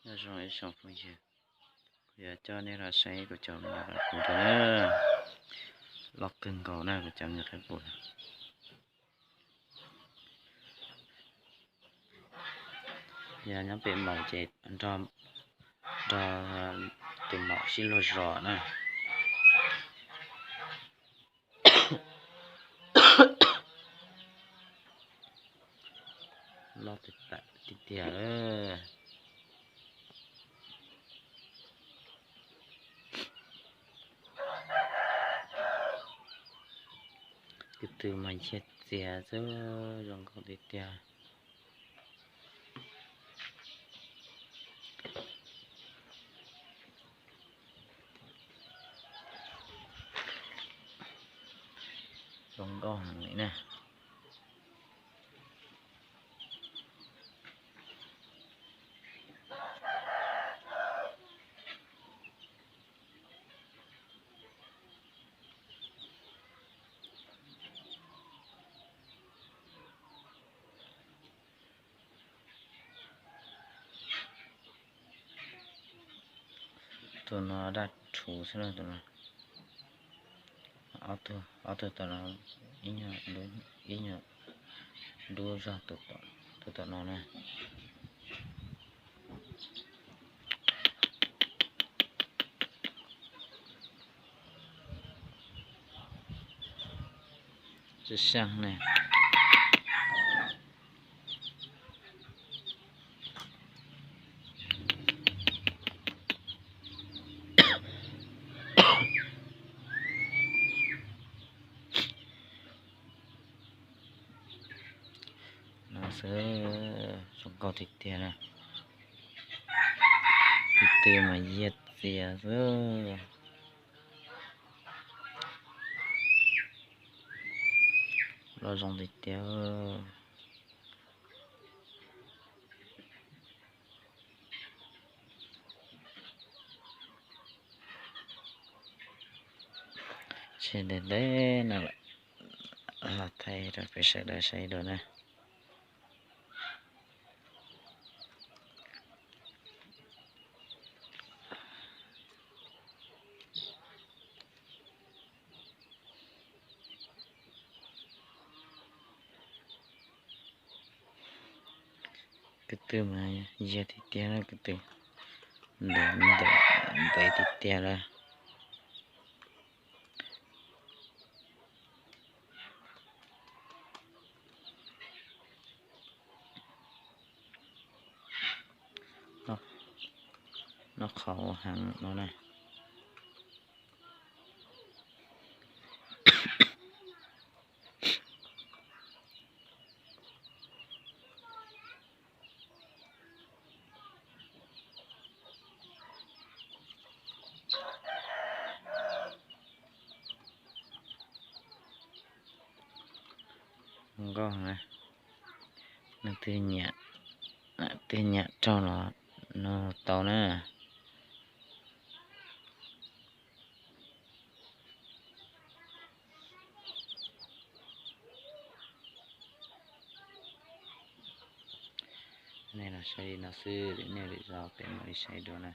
Nyob zoo ib tsoom phooj ywg, kuv yuav coj nej los saib kuv cov me nyuam qaib qus dua na. Loj kawg nkaus na kuv cov me nyuam qaib qus. Yog nyob pem maum ces nrog tus maum sib luag zos na. Loj tiag tiag lawm. Kwv tw mas yiag txias xwb, zoo nkauj tiag tiag. Zoo nkauj heev li na. Tus no daj rhuv xwb na tus no. Ob tug tom no, ib nyuag dub zog tus tom no na. Tsis xyaa ne. No xwb, zoo nkauj tiag tiag na. Tus twg mas yiag txias xwb. Loj zoo tiag tiag. Tseg ntev ntev no lawm, los thaij rau peb sawv daws saib dua na. Kwv tw mas yiag tiag tiag na, kwv tw ntev ntev tiag tiag lawm. Noj qhauv heev no na. Nkauj na, leej twg nyiam, leej twg nyiam raug los nug tau na. Nej los saib li no xwb, nej lwm zaus peb mam li saib dua na.